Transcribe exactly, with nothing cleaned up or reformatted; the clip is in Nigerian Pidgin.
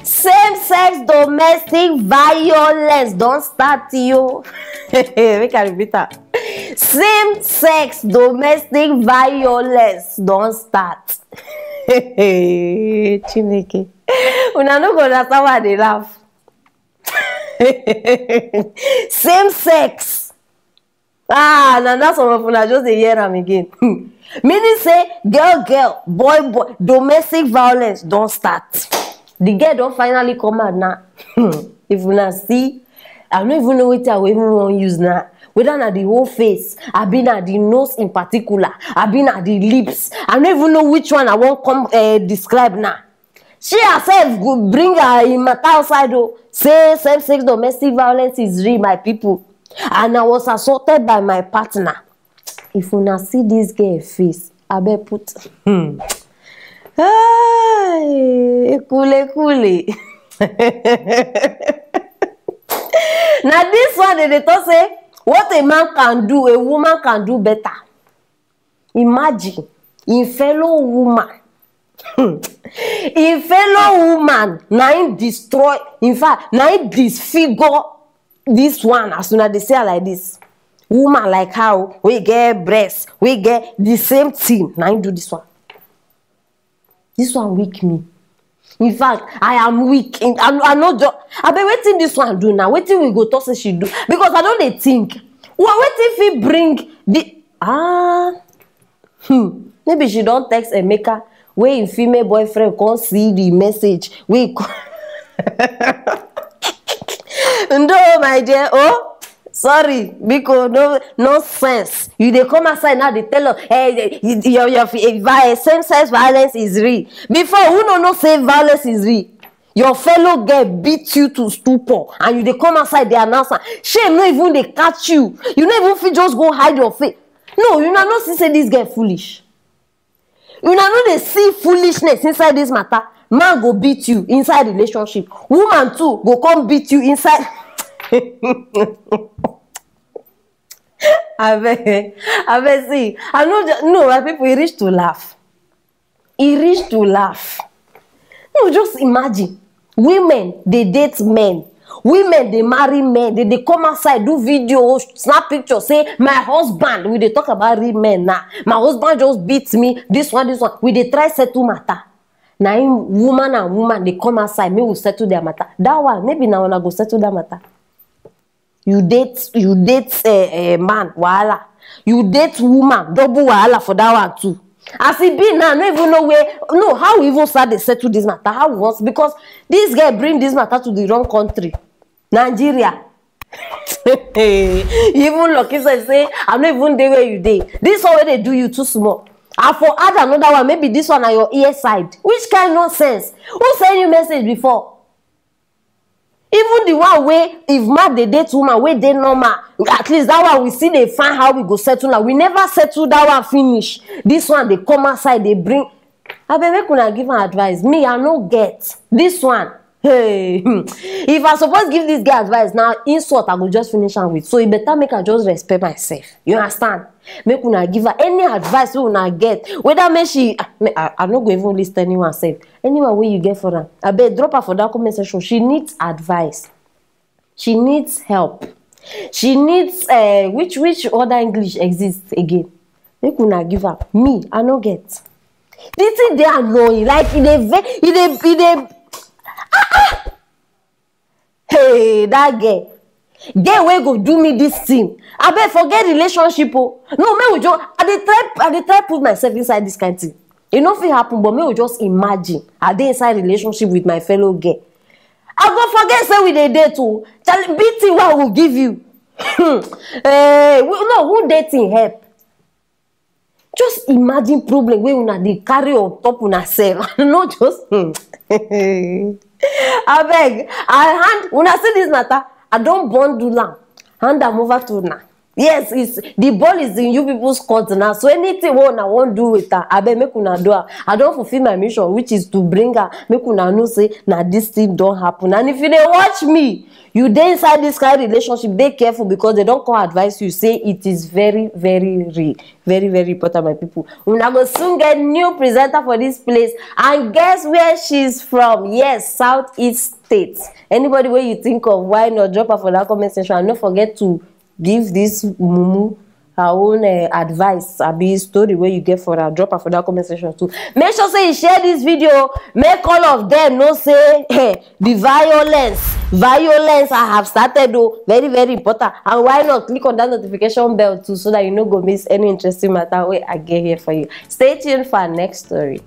Same sex domestic violence don start, yo. Make I repeat am. Same sex domestic violence don start. Chineke. Una no go understand why I dey laugh. Same sex. Ah, na that some of una just dey hear am again. Meaning say, girl, girl, boy, boy, domestic violence don start. The girl don finally come out now. If una see, I no even know wetin I go even wan use now. Whether na the whole face, abi na the nose in particular, abi na the lips. I no even know which one I wan come uh, describe now. She herself go bring her im matter outside o, say same sex domestic violence is real, my people, and I was assaulted by my partner. If una see this girl face, abeg put hmm. Hey, kule kule. Na this one dem dey talk say what a man can do, a woman can do better. Imagine, im fellow woman, im fellow woman na im destroy, in fact, na im disfigure this one, as una dey see her like this. Woman like her o, wey get breast, wey get the same thing, na im do this one. This one weak me. In fact, I am weak. In, I, I no just. Abeg, wetin this one do now? Wetin we go talk say she do? Because I don dey think. Well, wetin fit bring the ah? Hmm. Maybe she don text Emeka wey im female boyfriend come see the message wey he come. Ndo, my dear, oh, sorry, biko, no nonsense. You dey come outside now dey tell us eh, your your eh, same sex violence is real. Before, who no know say violence is real? Your fellow girl beat you to stupor and you dey come outside dey announce am. Shame no even dey catch you. You no even fit just go hide your face. No, una no see say this girl foolish. Una no dey see foolishness inside this matter. Man go beat you inside relationship, woman too go come beat you inside. Abeg, abeg, see, I no ju- no, my people, e reach to laugh. E reach to laugh. No, just imagine, women dey date men, women dey marry men, dem dey come outside do video, snap picture, say my husband. We dey talk about real men now. My husband just beat me, this one, this one. We dey try settle matter. Na im woman and woman dey come outside, make we settle their matter. That one, maybe na una go settle that matter. You date, you date uh, uh, man, wahala. You date woman, double wahala for that one too. As e be now, I no even know where, no, how we even start dey settle this matter. How we want, because this girl bring this matter to the wrong country, Nigeria. You even lucky sef say I no even dey where you dey. This one wey dey do you too small. I for add another one, maybe this one na your ear side. Which kind nonsense? Who send you message before? Even the one wey, if man dey date woman wey dey normal, at least that one we still dey find how we go settle am. We never settle that one finish. This one dey come outside dey bring. Abeg, make una give am advice. Me, I no get this one. Hey, hmm. If I suppose give this girl advice now, insult I go just finish am with. So e better make I just respect myself. You understand? Make una give her any advice wey una get. Whether make she, ah, me, I, I no go even listen anyone sef. Anyone wey you get for am, abeg drop her for that comment section. She needs advice. She needs help. She needs uh, which which other English exists again? Make una give her. Me, I no get. The thing dey annoying. Like e dey ve- e dey e dey Hey, that girl. Girl wey go do me this thing. Abeg, forget relationship o. No, make we just, I dey try, I dey try put myself inside this kind thing. E no fit happen, but make we just imagine I dey inside relationship with my fellow girl. I go forget say we dey date o. Charlie, beating wey I go give you. Hey, we, no, who dating help? Just imagine problem wey una dey carry on top una sef. No just hmm. Abeg, I hand una see this matter. I don bundle am, hand am over to una. Yes, it's the ball is in you people's court now. So anything wey una wan do with her, abeg make una do am. I don fulfill my mission, which is to bring her. Make una know say na this thing don happen. And if you dey watch me, you dey inside this kind of relationship, dey careful, because they don come advise you say it is very, very real, very, very important, my people. Una go soon get new presenter for this place, and guess where she's from? Yes, Southeast States. Anybody wey you think of, why not drop her for that comment section, and no forget to give this mumu her own uh, advice, abi story wey you get for her, drop her for that comment section too. Make sure say you share this video, make all of them know say hey, the violence, violence I have started o, very, very important. And why not click on that notification bell too, so that you no go miss any interesting matter wey I get here for you. Stay tuned for our next story.